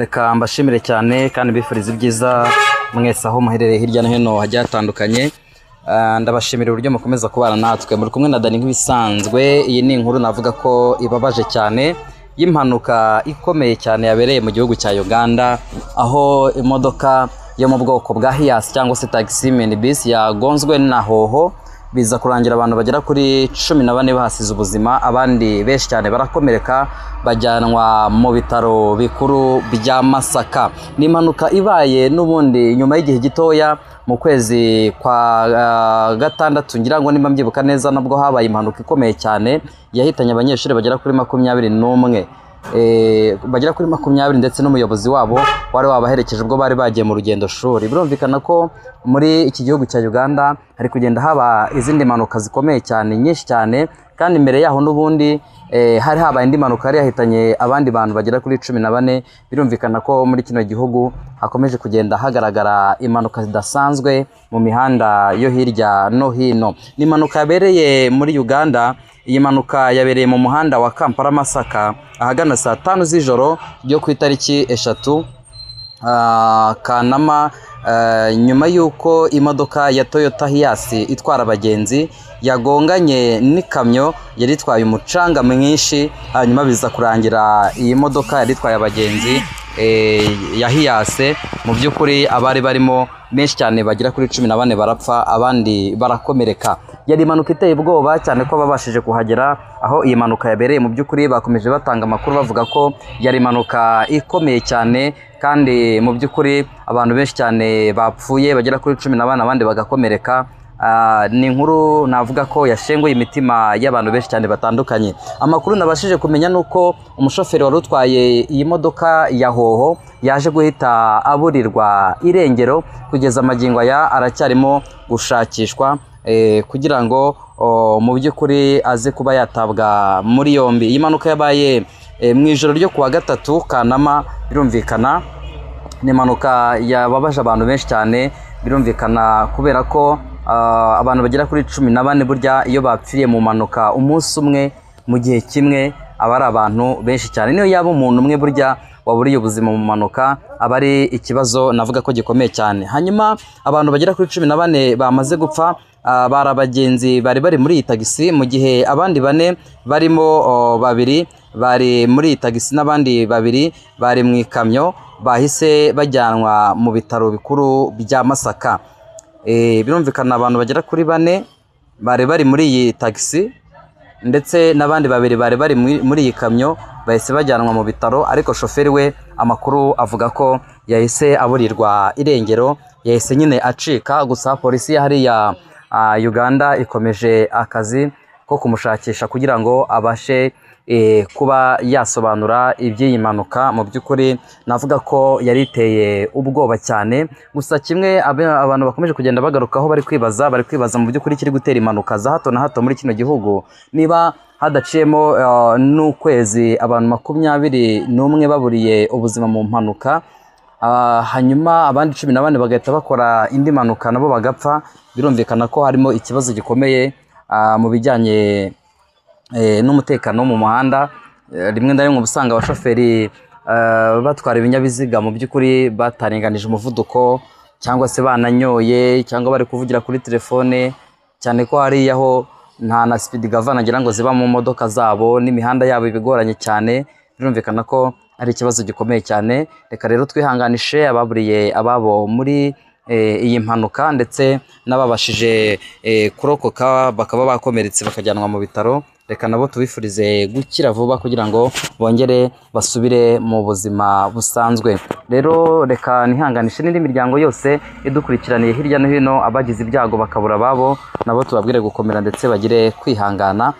Reka mbashimire cyane kandi mbifurize ibyiza mwese aho muherereye hirya no hino hagiye hatandukanye. Ndabashimira uburyo mukomeza kubana natwe. Muri kumwe na Dani nk'ibisanzwe. Iyi ni inkuru navuga ko ibabaje cyane, y'impanuka ikomeye cyane yabereye mu gihugu cya Uganda, aho imodoka yo mu bwoko bwa Hiace cyangwa se taxi minibus yagonzwe na hoho, biza kurangira abantu bagera kuri 14 bahasize ubuzima, abandi benshi cyane barakomereka, bajyanwa mu bitaro bikuru bya Masaka. Ni impanuka ibaye n'ubundi nyuma y'igihe gitoya mu kwezi kwa gatandatu, ngira ngo nimba mbyibuka neza, nabwo habaye impanuka ikomeye cyane yahitanye abanyeshuri bagera kuri 21, bagera kuri 20, ndetse n'umuyobozi wabo wari wabaherekeje ubwo bari bagiye mu rugendo shuri. Birumvikana ko muri iki gihugu cya Uganda hari kugenda haba izindi mpanuka zikomeye cyane, nyinshi cyane, kandi imbere yaho n'ubundi hari habaye indi mpanuka yari yahitanye abandi bantu bagera kuri 14. Birumvikana ko muri kino gihugu hakomeje kugenda hagaragara impanuka zidasanzwe mu mihanda yo hirya no hino. Ni impanuka yabereye muri Uganda. Iyi mpanuka yabereye mu muhanda wa Kampala Masaka ahagana saa 5 z'ijoro ryo ku itariki 3 Kanama, nyuma y'uko imodoka ya Toyota Hiace itwara abagenzi yagonganye n'ikamyo yari itwaye umucanga mwinshi, hanyuma biza kurangira iyi modoka yari itwaye abagenzi ya Hiace, mu by'ukuri abari barimo benshi cyane bagera kuri 14 barapfa, abandi barakomereka. Yari impanuka iteye ubwoba cyane ko babashije kuhagera aho iyi mpanuka yabereye, mu by'ukuri bakomeje batanga amakuru bavuga ko yari impanuka ikomeye cyane, kandi mu by'ukuri abantu benshi cyane bapfuye bagera kuri 14, abandi bagakomereka. Ni inkuru navuga ko yashenguye imitima y'abantu benshi cyane batandukanye. Amakuru nabashije kumenya ni uko umushoferi wari utwaye iyi modoka ya hoho yaje guhita aburirwa irengero, kugeza amagingo aya aracyarimo gushakishwa kugira ngo mu by'ukuri aze kuba yatabwa muri yombi. Iyi mpanuka yabaye mu ijoro ryo kuwa gatatu Kanama. Birumvikana ni impanuka yababaje abantu benshi cyane, birumvikana kubera ko abantu bagera kuri 14 burya iyo bapfiriye mu mpanuka umunsi umwe mu gihe kimwe aba ari abantu benshi cyane. Niyo yaba umuntu umwe burya waburiye ubuzima mu mpanuka, aba ari ikibazo navuga ko gikomeye cyane. Hanyuma abantu bagera kuri 14 bamaze gupfa bari abagenzi bari bari muri iyi tagisi, mu gihe abandi bane barimo babiri bari muri iyi tagisi n'abandi babiri bari mu ikamyo bahise bajyanwa mu bitaro bikuru bya Masaka. Birumvikana abantu bagera kuri bane bari bari muri iyi tagisi ndetse n'abandi babiri bari bari muri iyi kamyo bahise bajyanwa mu bitaro, ariko shoferi we amakuru avuga ko yahise aburirwa irengero, yahise nyine acika. Gusa polisi ya hariya Uganda ikomeje akazi ko kumushakisha kugira ngo abashe kuba yasobanura iby'iyi mpanuka. Mu by'ukuri navuga ko yari iteye ubwoba cyane. Gusa kimwe abantu bakomeje kugenda bagarukaho, bari kwibaza mu by'ukuri kiri gutera impanuka za hato na hato muri kino gihugu, niba hadaciyemo n'ukwezi abantu 21 baburiye ubuzima mu mpanuka, hanyuma abandi 14 bagahita bakora indi mpanuka nabo bagapfa. Birumvikana ko harimo ikibazo gikomeye mu bijyanye n'umutekano wo mu muhanda. Rimwe na rimwe uba usanga abashoferi batwara ibinyabiziga mu by'ukuri bataringanije umuvuduko, cyangwa se bananyoye, cyangwa bari kuvugira kuri telefone, cyane ko hariya ho nta na speed governor ngira ngo ziba mu modoka zabo, n'imihanda yabo ibigoranye cyane. Birumvikana ko ari ikibazo gikomeye cyane. Reka rero twihanganishe ababuriye ababo muri iyi mpanuka, ndetse n'ababashije kurokoka bakaba bakomeretse bakajyanwa mu bitaro. Reka nabo tubifurize gukira vuba kugira ngo bongere basubire mu buzima busanzwe. Rero reka nihanganishe n'indi miryango yose idukurikiraniye hirya no hino, abagize ibyago bakabura ababo, nabo tubabwire gukomera ndetse bagire kwihangana.